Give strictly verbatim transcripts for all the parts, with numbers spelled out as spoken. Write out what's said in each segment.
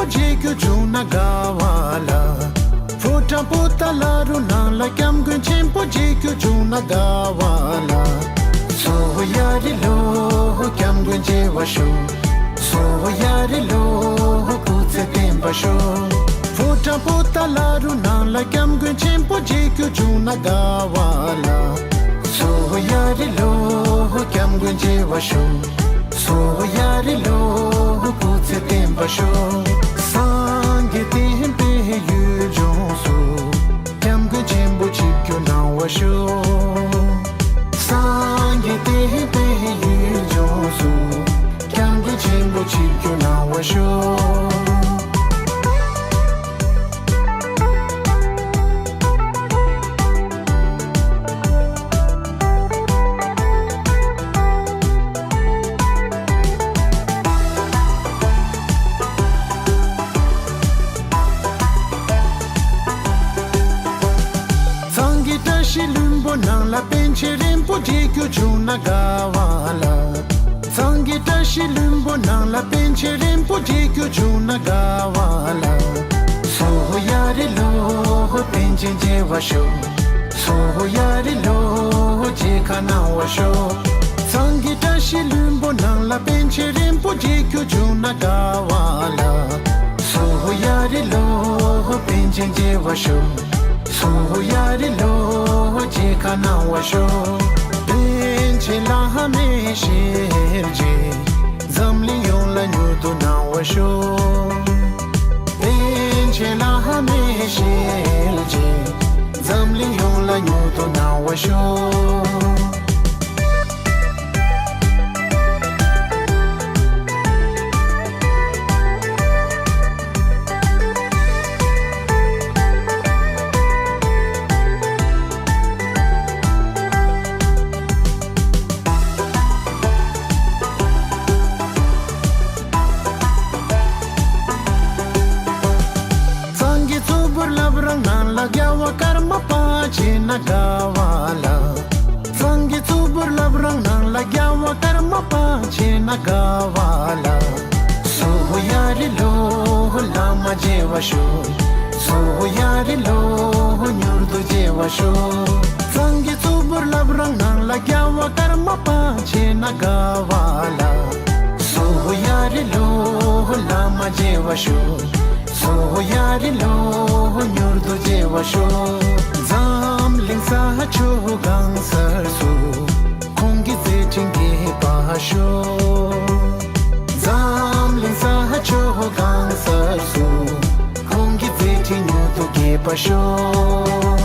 མཇལ་རྒྱུ་བྱུང་ན་དགའ་བ་ལ། ཕོ་བྲང་པོ་ཏཱ་ལ་རུ་ནང་ལ་སྐྱབས་མགོན་ཆེན་པོ་མཇལ་རྒྱུ་བྱུང་ན་དགའ་བ་ལ། སོ་ཧོ་ཡ་རི་ལོ་ཧོ་སྐྱབས་མགོན་མཇལ་བར་ཤོག་སོ་ཧོ་ཡ་རི་ལོ་ཧོ་སྐུ་ཚེ་བརྟན་པར་ཤོག་ཕོ་བྲང་པོ་ཏཱ་ལ་རུ་ནང་ལ་སྐྱབས་མགོན་ཆེན་པོ་མཇལ་རྒྱུ་བྱུང་ན་དགའ་བ་ལ། སོ་ཧོ་ཡ་རི་ལོ་ཧོ་སྐྱབས་མགོན་མཇལ་བར་ཤོག་སོ་ཧོ་ཡ་རི་ལོ་ཧོ་སྐུ་ཚེ་བརྟན་པར་ཤོག་སངས་རྒྱས་བསྟན་པའི་ཡུལ་ལྗོངས་སུ། སྐྱབས་མགོན་ཆེན་པོ་ཆིབས་བསྒྱུར་གནང་བར་ཤོག་སངས་རྒྱས་བསྟན་པའི་ཡུལ་ལྗོངས་སུ། སྐྱབས་མགོན་ཆེན་པོ་ཆིབས་བསྒྱུར་གནང་བར་ཤོག་གཙང་གི་བཀྲ་ཤིས་ལྷུན་པོ་ནང་ལ་པཎ་ཆེན་རིན་པོ་ཆེ་མཇལ་རྒྱུ་བྱུང་ན་དགའ་བ་ལ། གཙང་གི་བཀྲ་ཤིས་ལྷུན་པོ་ནང་ལ་པཎ་ཆེན་རིན་པོ་ཆེ་མཇལ་རྒྱུ་བྱུང་ན་དགའ་བ་ལ། སོ་ཧོ་ཡ་རི་ལོ་ཧོ་པཎ་ཆེན་མཇལ་བར་ཤོག་སོ་ཧོ་ཡ་རི་ལོ་ཧོ་མཇལ་ཁ་གནང་བར་ཤོག་གཙང་གི་བཀྲ་ཤིས་ལྷུན་པོ་ནང་ལ་པཎ་ཆེན་རིན་པོ་ཆེ་མཇལ་རྒྱུ་བྱུང་ན་དགའ་བ་ལ། སོ་ཧོ་ཡ་རི་ལོ་ཧོ་པཎ་ཆེན་མཇལ་བར་ཤོག་སོ་ཧོ་ཡ་རི་ལོ་ཧོ་མཇལ་ཁ་གནང་བར་ཤོག་པཎ་ཆེན་བླ་མའི་ཞལ་མཇལ། འཛམ་གླིང་ཡོངས་ལ་མྱུར་དུ་གནང་བར་ཤོག་པཎ་ཆེན་བླ་མའི་ཞལ་མཇལ། འཛམ་གླིང་ཡོངས་ལ་མྱུར་དུ་གནང་བར་ཤོག་གཙང་གི་གཙུག་ཕུད་བླ་བྲང་ནང་ལ་རྒྱལ་བ་ཀརྨ་པ་མཇལ་ན་དགའ་བ་ལ། གཙང་གི་གཙུག་ཕུད་བླ་བྲང་ནང་ལ་རྒྱལ་བ་ཀརྨ་པ་མཇལ་ན་དགའ་བ་ལ། སོ་ཧོ་ཡ་རི་ལོ་ཧོ་བླ་མ་མཇལ་བར་ཤོག་སོ་ཧོ་ཡ་རི་ལོ་ཧོ་མྱུར་དུ་མཇལ་བར་ཤོག་གཙང་གི་གཙུག་ཕུད་བླ་བྲང་ནང་ལ་རྒྱལ་བ་ཀརྨ་པ་མཇལ་ན་དགའ་བ་ལ། སོ་ཧོ་ཡ་རི་ལོ་ཧོ་བླ་མ་མཇལ་བར་ཤོག་སོ་ཧོ་ཡ་རི་ལོ་ཧོ་མྱུར་དུ་མཇལ་བར་ཤོག་འཛམ་གླིང་ས་ཕྱོགས་གང་སར་སུ། ཁོང་གི་མཛད་འཕྲིན་རྒྱས་པར་ཤོག་འཛམ་གླིང་ས་ཕྱོགས་གང་སར་སུ། ཁོང་གི་མཛད་འཕྲིན་མྱུར་དུ་རྒྱས་པར་ཤོག་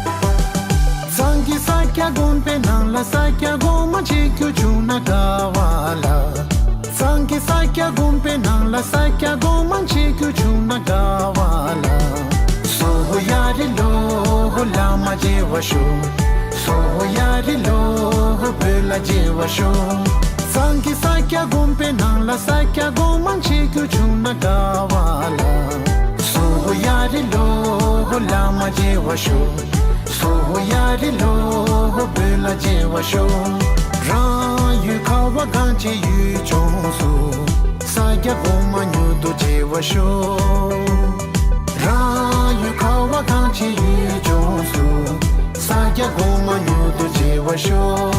གཙང་གི་ས་སྐྱ་དགོན་པའི་ནང་ལ་ས་སྐྱ་སྒོ་མང་མཇལ་རྒྱུ་བྱུང་ན་དགའ་བ་ལ། གཙང་གི་ས་སྐྱ་དགོན་པའི་ནང་ལ་ས་སྐྱ་སྒོ་མང་མཇལ་རྒྱུ་བྱུང་ན་དགའ་བ་ལ། སོ་ཧོ་ཡ་རི་ལོ་ཧོ་བླ་མ་མཇལ་བར་ཤོག་སོ་ཧོ་ཡ་རི་ལོ་ཧོ་བོད་ལ་མཇལ་བར་ཤོག་གཙང་གི་ས་སྐྱ་དགོན་པའི་ནང་ལ་ས་སྐྱ་སྒོ་མང་མཇལ་རྒྱུ་བྱུང་ན་དགའ་བ་ལ། སོ་ཧོ་ཡ་རི་ལོ་ཧོ་བླ་མ་མཇལ་བར་ཤོག་སོ་ཧོ་ཡ་རི་ལོ་ཧོ་བོད་ལ་མཇལ་བར་ཤོག་རང་ཡུལ་ཁ་བ་གངས་ཅན་ཡུལ་ལྗོངས་སུ། ས་སྐྱ་སྒོ་མང་མྱུར་དུ་མཇལ་བར་ཤོག་རང་ཡུལ་ཁ་བ་གངས་ཅན་ཡུལ་ལྗོངས་སུ། ས་སྐྱ་སྒོ་མང་མྱུར་དུ་མཇལ་བར་ཤོག་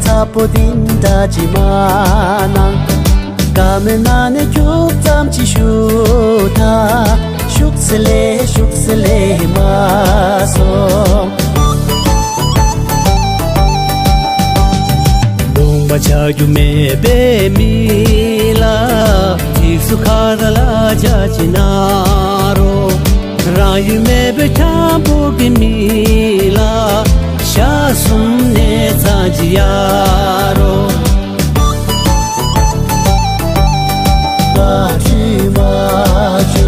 ཚ་པོ་འདི་འདྲ་ཅིག་མ་གནང་། ཀ་མེད་ན་ནས་ཁྱུག་ཙམ་ཅིག་ཞུ་ད། ཤུགས་སེ་ལེ་ཤུགས་སེ་ལེ་མ་སོང་། ལུང་པ་ཆགས་རྒྱུ་མེད་པའི་མི་ལ། ཐིག་སུ་ཁ་ད་ལ་ཅག་ཅི་ན་རོ། རང་ཡུལ་མེད་པའི་འཁྱམ་པོ་གི་མི་ལ། ཤ་གསུམ་ནས་ཚ་ཅི་ཡ་རོ། ད་ཁྲི་མ་ཆོ།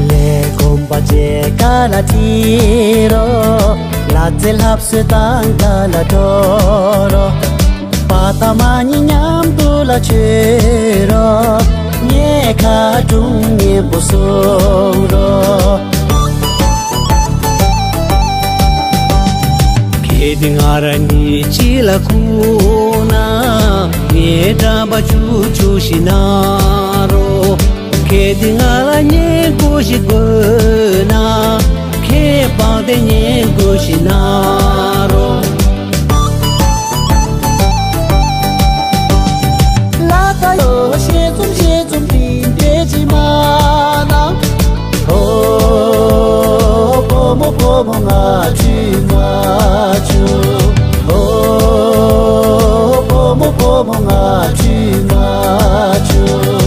ལས་གོམ་པ་རྗེས་ཀ་ལ་ཁྲིད་རོགས། ལ་རྩེ་ལྷབ་སོས་དང་ཀ་ལ་འགྲོ་རོགས། པ་ད་མ་ཉི་མཉམ་དུ་ལ་ཆོས་རོགས། ངས་ཁ་དྲུང་ཉན་པོ་སོང་རོགས། གལ་ཏེ་ང་རང་ཉིད་ཅི་ལ་ཁུག་ན། ངའི་འགྲམ་པ་ཆུ་ཆུ་ཞིག་ན་རོ། གལ་ཏེ་ང་ལ་ཉན་དགོས་ཞིག་དགོས་ན། ཁྱེད་པང་དེ་ཉན་དགོས་ཞིག་ན་རོ། ལ་ད་ཡོ་ཤེས་ཙུམ་ཤེས་ཙུམ་དེ་འདྲས་ཅི་མ་ན། ཨོ། བུ་མོ་བུ་མོ་ང་ཁྲིད་མ་བཅུག་ཨོ། བུ་མོ་བུ་མོ་ང་ཁྲིད་མ་བཅུག་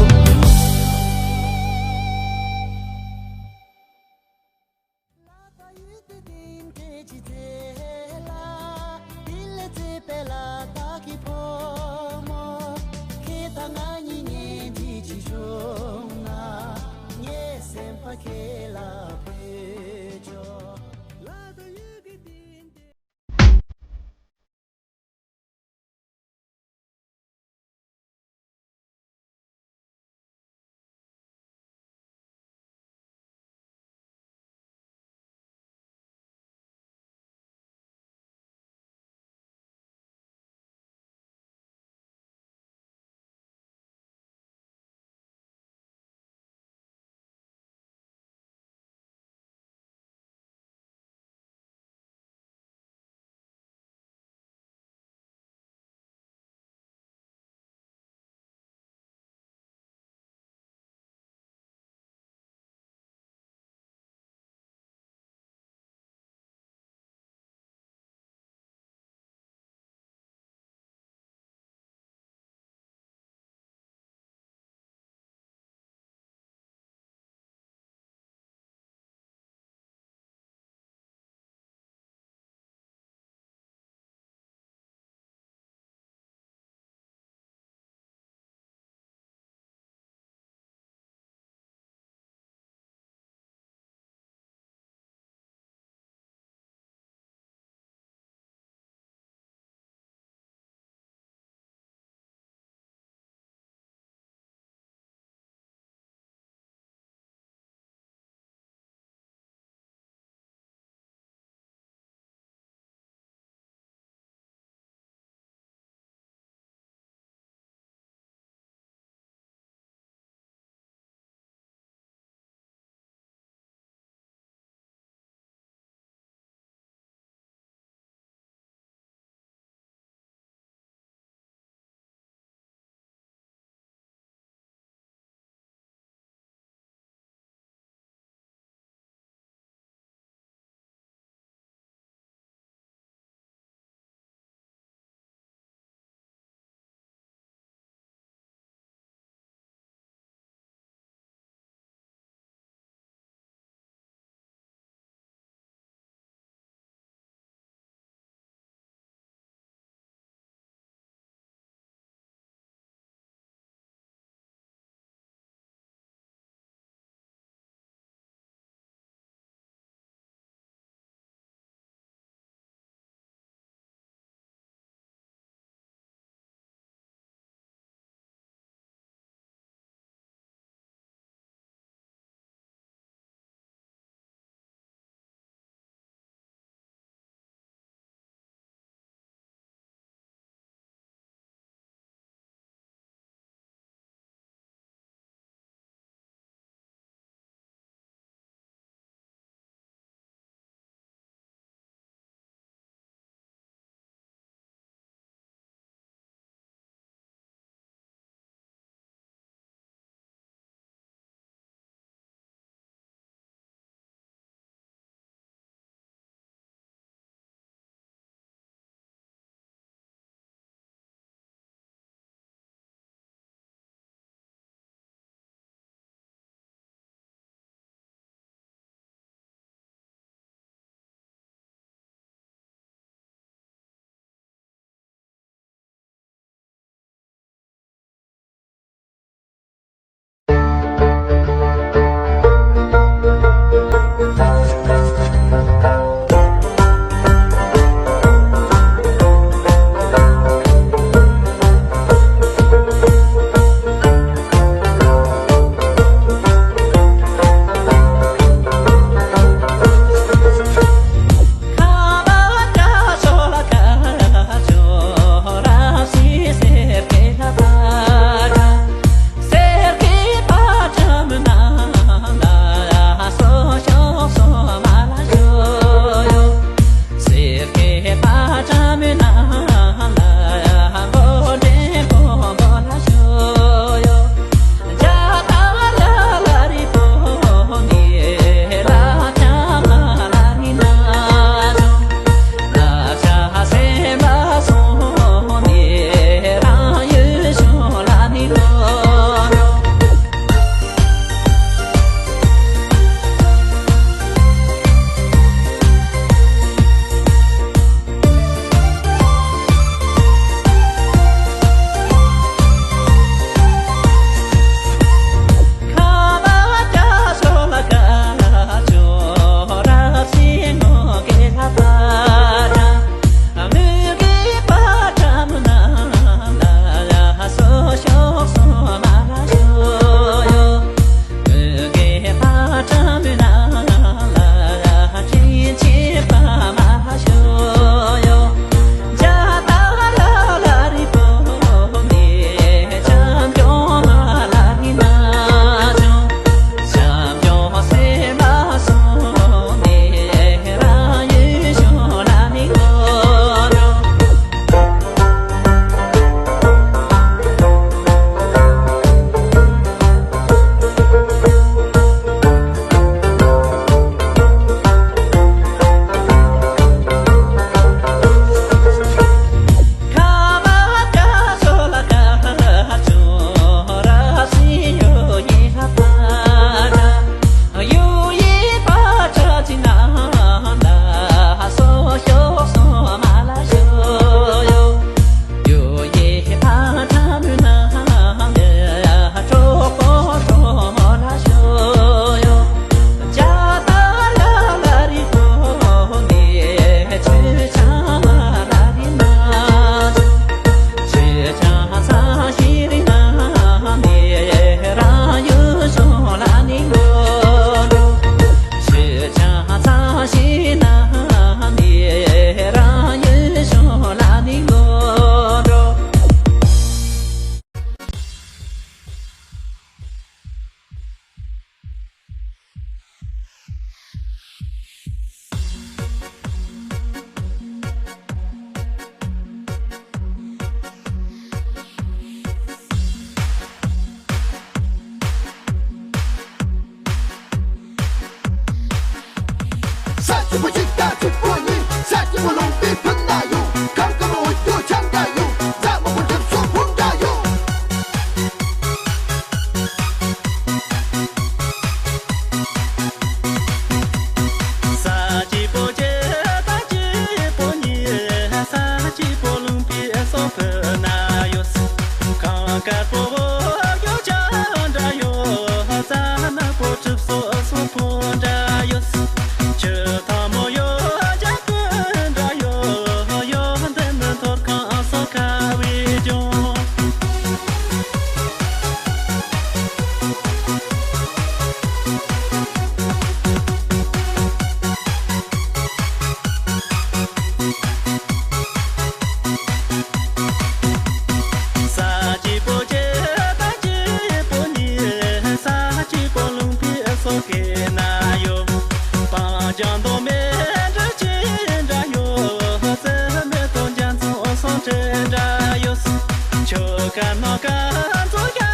དཀར་ནག་དཀར་མཛོ་རྒྱ་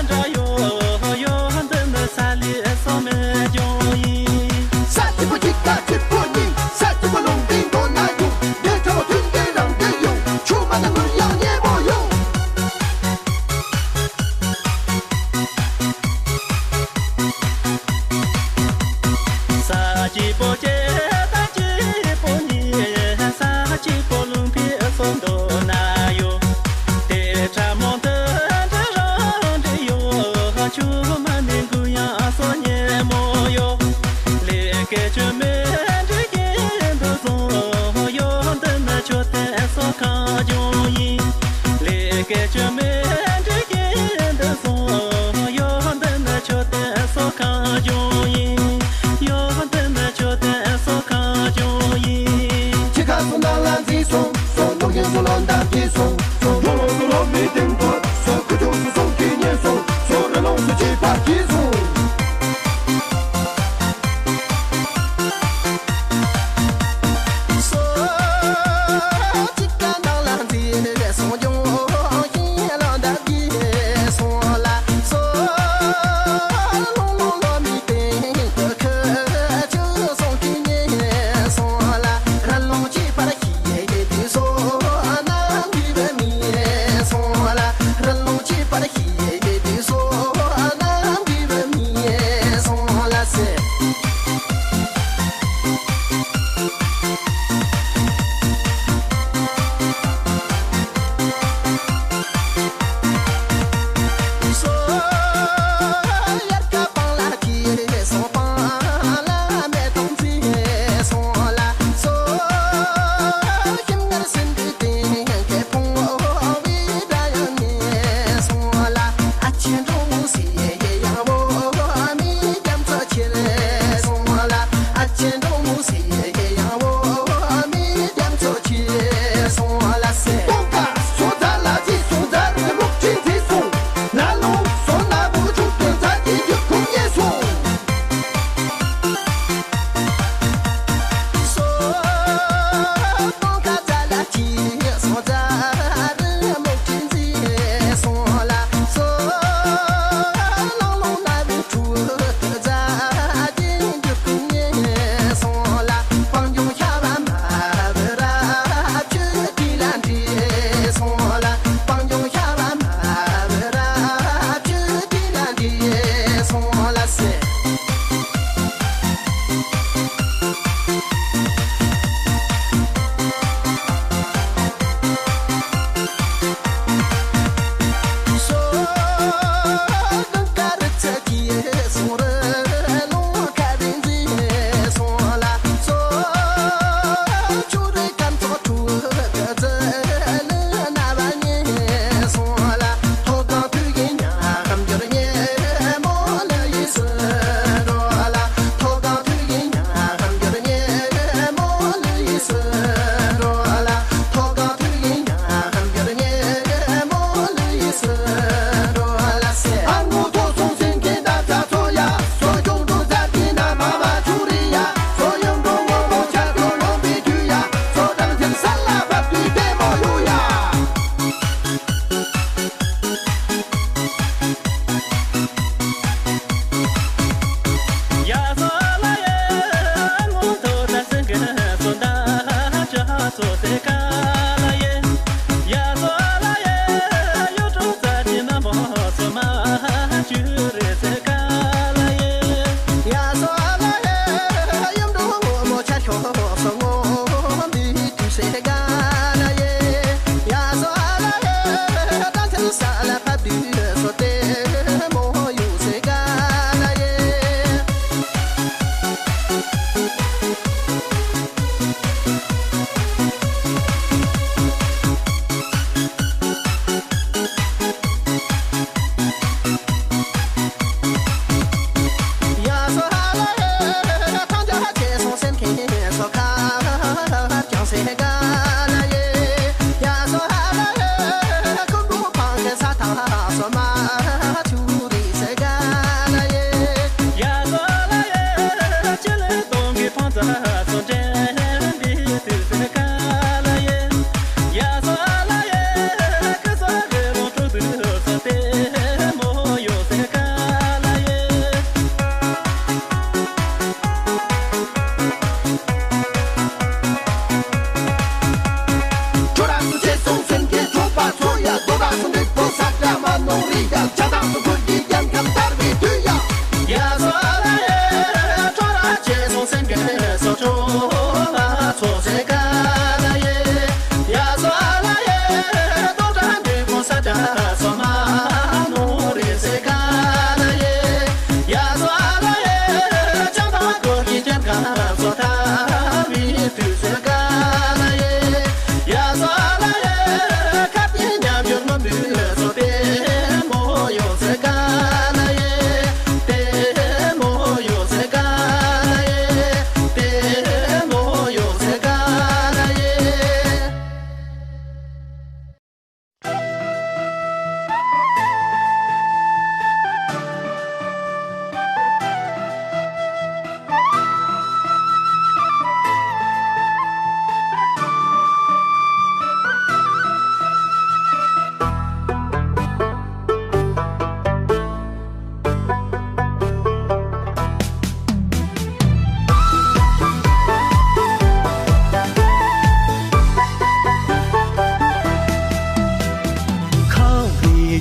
འདྲ་ཡོད་ཡོད། འདི་ནི་ས་ལེ་སོ་མེ་ལྗོངས་ཡིན། ས་གཅིག་པོ་གཅིག་ཀ་གཅིག་པོ་གཉིས། ས་གཅིག་པོ་ལུང་བསྟན་མགོ་ན་ཡོད། འདི་ཚོ་མཐུན་འབྲེལ་རང་བདེ་ཡོད། ཆུ་མ་ནི་ངུར་ཡང་སྙན་པོ་ཡོད། ས་གཅིག་པོ་སྐྱེ་དང་གཅིག་པོ་ཉིད། ས་གཅིག་པོ་ལུང་པའི་སོ་མདོ་ན་ཡོད། དེ་ཕྲ་མོ་འདི་འདྲ་རང་འདྲ་ཡོད། ཆུ་མ་ནི་འགུ་ཡང་སོ་ཉེ་མོ་ཡོད། ལས་ཀའི་ཆུ་མེ་འདྲ་གིན་འདུ་སོང་ཡོད། འདི་ནི་མཆོད་རྟེན་སོ་ཁང་ལྗོངས་ཡིན། ལས་ཀའི་ཆུ་མེ་འདྲ་གིན་འདུ་སོང་ཡོད། འདི་ནི་མཆོད་རྟེན་སོ་ཁང་ལྗོངས་ཡིན། ཡོད། འདི་ནི་མཆོད་རྟེན་སོ་ཁང་ལྗོངས་ཡིན། ཁྱི་ཁ་སོ་ནང་ལ་འཛིན་སོང་སོང་། ལོ་ཡིན་སོ་ལོ་འདབ་ཀྱི་སོང་སོང་། ལོ་ལོ་སོ་ལོ་མི་དེང་ཐོ་སོ་ཁུ་ཆུ་སོ་སོང་གི་ཉེ་སོང་སོང་། ར་ལོང་སུ་ཅི་པ་ཀྱི་སོང་།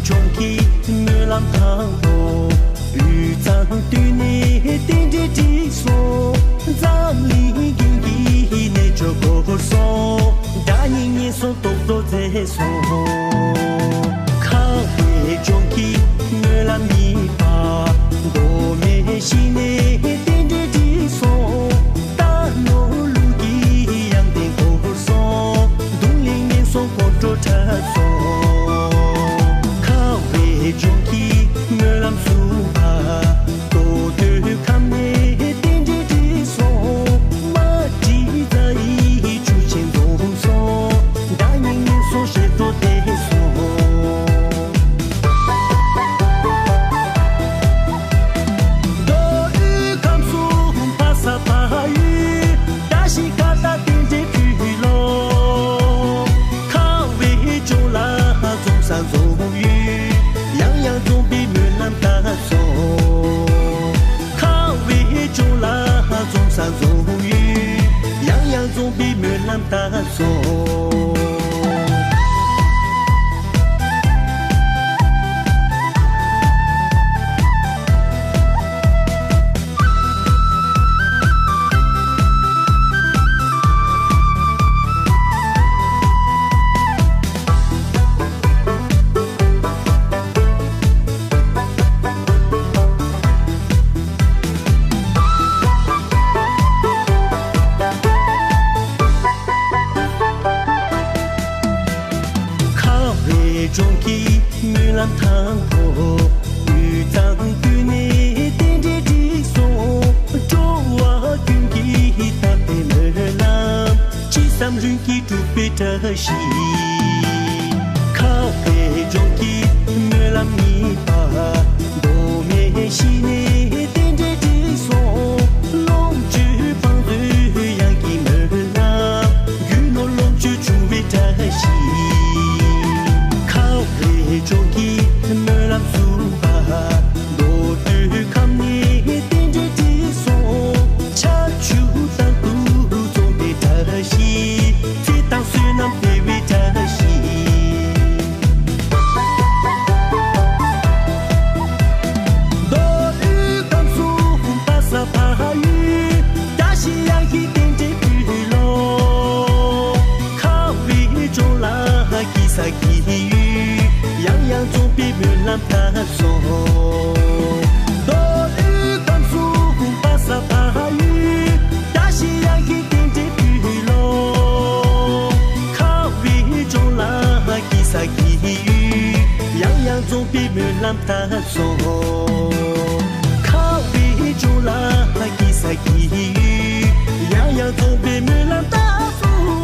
ལྗོངས་ཀྱི་སྨོན་ལམ་དང་པོ། དབུས་གཙང་སྟོད་ནས་རྟེན་འབྲེལ་བསྒྲིགས་སོང་། འཛམ་གླིང་རྒྱན་གྱི་རྣལ་འབྱོར་བསྐོར་སོང་། དགྲ་གཉེན་ངན་སོང་སྟོབས་རྡོ་རྩེ་སོང་། ཁ་བའི་ལྗོངས་ཀྱི་སྨོན་ལམ་གཉིས་པ། མདོ་སྨད་གཞི་ནས་རྟེན་འབྲེལ་བསྒྲིགས་སོང་། རྟ་ནོར་ལུག་གི་ཡང་རྟེན་བསྐོར་སོང་། གདུང་ལས་ངན་སོང་སྐོམ་བྲོ་འཁྲབ་སོང་། ཁ་བའི་ལྗོངས་ཀྱི་སྨོན་ལམ་གསུམ་པ། རྟོགས་འདོད་ཁམས་ནས་རྟེན་འབྲེལ་བསྒྲིགས་སོང་། མ་བསྒྲིགས་རྩ་ཡི་ཆུ་ཆེན་འཛོམས་སོང་། དགྲ་གཉེན་ངན་སོང་ཞེ་སྡང་བདེ་སོང་། མདོ་དབུས་ཁམས་གསུམ་ཕ་ས་ཕ་ཡུལ། བཀྲ་ཤིས་ཁ་བཏགས་རྟེན་འབྲེལ་ཕུལ་ལོ། ཁ་བའི་ལྗོངས་ལ་འཛོམས་ས་འཛོམས་ཡུལ། ཡང་ཡང་འཛོམས་པའི་སྨོན་ལམ་བཏབ་སོང་། ཁ་བའི་ལྗོངས་ལ་འཛོམས་ས་འཛོམས་ཡུལ། ཡང་ཡང་འཛོམས་པའི་སྨོན་ལམ་བཏབ་སོང་། ཁ་བའི་ལྗོངས་ཀྱི་སྨོན་ལམ་དང་པོ། དབུས་གཙང་སྟོད་ནས་རྟེན་འབྲེལ་བསྒྲིགས་སོང་། འགྲོ་བ་ཀུན་གྱི་བཏབ་པའི་སྨོན་ལམ། ཅི་བསམ་ལྷུན་གྱིས་འགྲུབ་པའི་བཀྲ་ཤིས། ཁ་བའི་ལྗོངས་ཀྱི་སྨོན་ལམ་གཉིས་པ། མདོ་སྨད་གཞི་ནས་རྟེན་འབྲེལ་བསྒྲིགས་སོང་། ལོངས་སྤྱོད་བང་མཛོད་གཡང་གི་སྨོན་ལམ། རྒྱུ་ནོར་ལོངས་སྤྱོད་འབྱུང་བའི་བཀྲ་ཤིས། ཁ་བའི་ལྗོངས་ཀྱི་སྨོན་ལམ་གསུམ་པ། མདོ་སྟོད་ཁམས་ནས་རྟེན་འབྲེལ་བསྒྲིགས་སོང་། ཆར་ཆུ་དང་དུ་འཛོམས་པའི་བཀྲ་ཤིས། ཚེ་དང་བསོད་ནམས་འཕེལ་བའི་བཀྲ་ཤིས། མདོ་དབུས་ཁམས་གསུམ་ཕ་ས་ཕ་ཡུལ། བཀྲ་ཤིས་གཡང་གི་རྟེན་འབྲེལ་ཕུལ་ལོ། ཁ་བའི་ལྗོངས་ལ་སྐྱིད་ས་སྐྱིད་ཡུལ། ཡང་ཡང་འཛོམས་པའི་སྨོན་ལམ་བཏབ་སོང་། མདོ་དབུས་ཁམས་གསུམ་ཕ་ས་ཕ་ཡུལ། བཀྲ་ཤིས་གཡང་གི་རྟེན་འབྲེལ་ཕུལ་ལོ། ཁ་བའི་ལྗོངས་ལ་སྐྱིད་ས་སྐྱིད་ཡུལ། ཡང་ཡང་འཛོམས་པའི་སྨོན་ལམ་བཏབ་སོང་། ཁ་བའི་ལྗོངས་ལ་སྐྱིད་ས་སྐྱིད་ཡུལ། ཡང་ཡང་འཛོམས་པའི་སྨོན་ལམ་བཏབ་སོང་།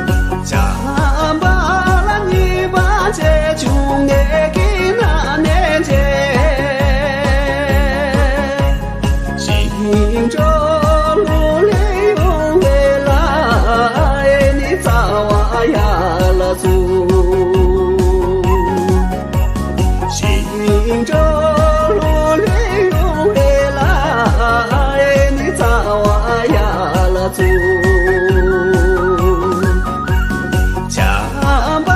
བྱམས་པ་ལ་ཉེས་པ་བྱས་བྱུང་ངེད་ཀྱི་ན་ནས་མཇལ། ཞིང་འགྲོ་ལུ་ལས་ཡོང་བའི་ལ་ཨེ་ནི་རྩ་བ་ཡར་ལ་བཙུགས། ཞིང་འགྲོ་ལུ་ལས་ཡོང་བའི་ལ་ཨེ་ནི་རྩ་བ་ཡར་ལ་བཙུགས། བྱམས་པ་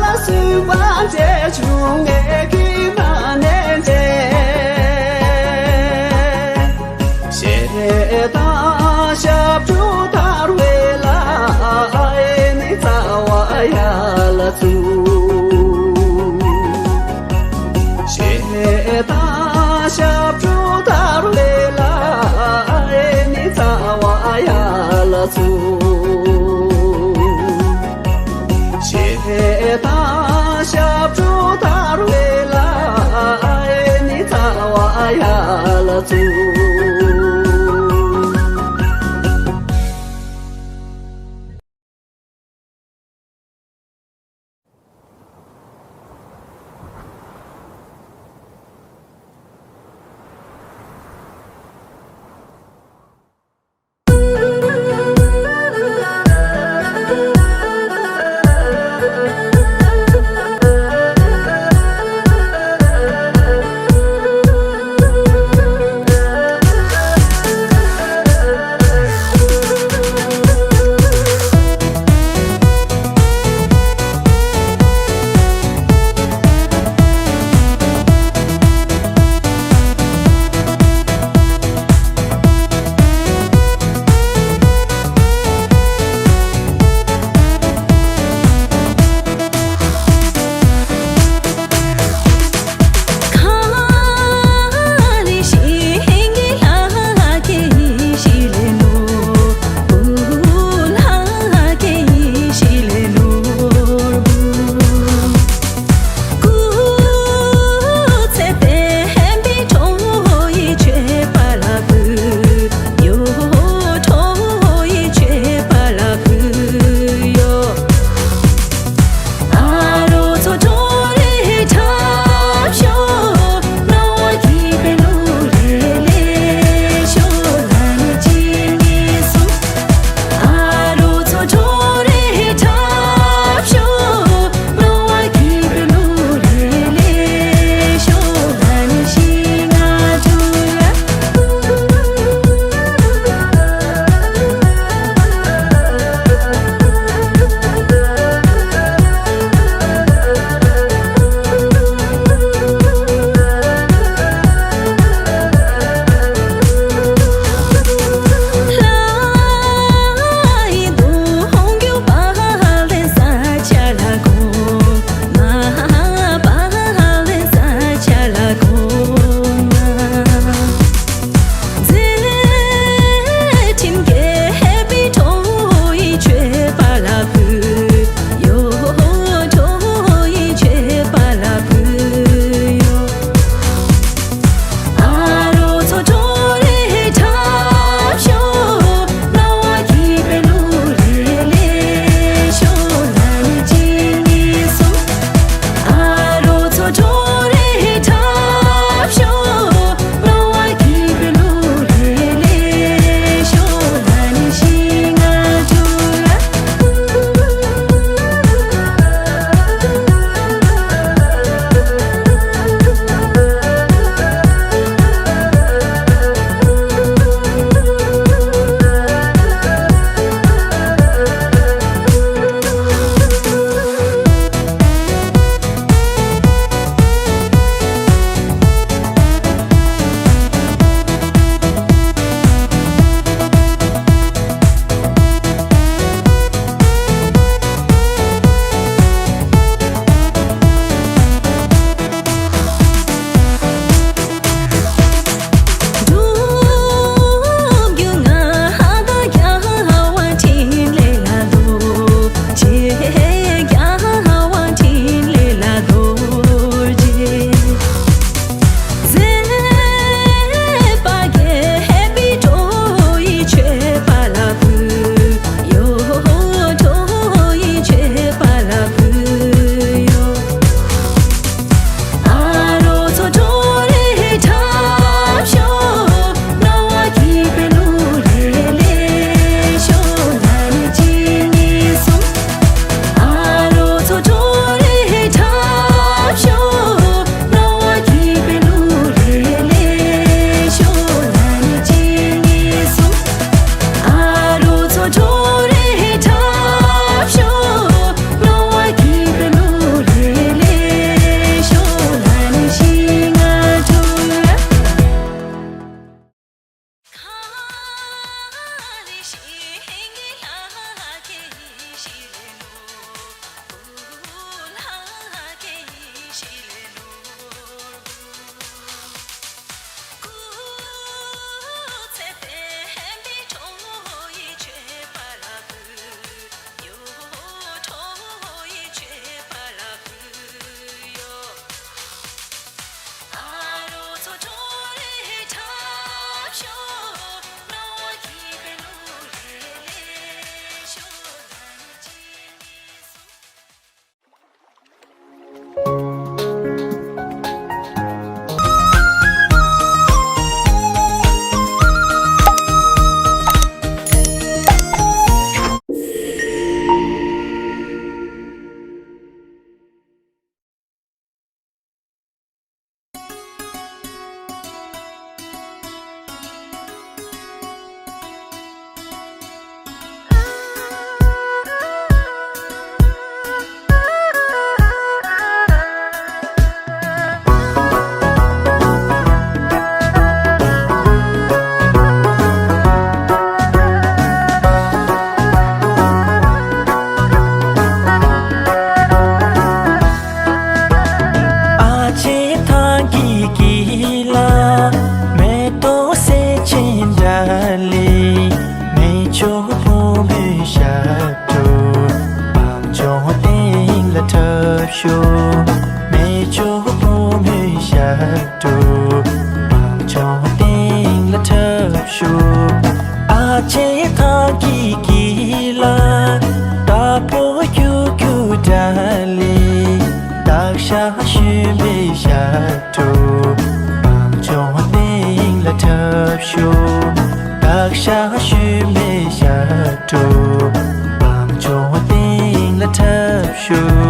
ལ་སུན་པ་བྱས་བྱུང་ངེད་ཀྱི་ན་ནས་མཇལ། ཞེ་སྡང་ཞབས་བྲོ་དར་བའི་ལ་ཨེ་ནི་རྩ་བ་ཡར་ལ་བཙུགས། ཞེ་སྡང་ཞབས་བྲོ་དར་བའི་ལ་ཨེ་ནི་རྩ་བ་ཡར་ལ་བཙུགས། ཞེ་སྡང་ཞབས་བྲོ་དར་བའི་ལ་ཨེ་ནི་རྩ་བ་ཡར་ལ་བཙུགས། ཤོག་མེ་ཆུ་བུ་མོའི་ཞབས་བྲོ། བང་ཆུང་སྟེང་ལ་འཁྲབ་ཤོག་ཨ་ཆེ་ཐང་གི་གི་ལ། དྭགས་པོ་ཁྱུ་ཁྱུ་འདྲ་ལེ། སྟག་ཤ་ཞོན་པའི་ཞབས་བྲོ། བང་ཆུང་སྟེང་ལ་འཁྲབ་ཤོག་སྟག་ཤ་ཞོན་པའི་ཞབས་བྲོ། བང་ཆུང་སྟེང་ལ་འཁྲབ་ཤོག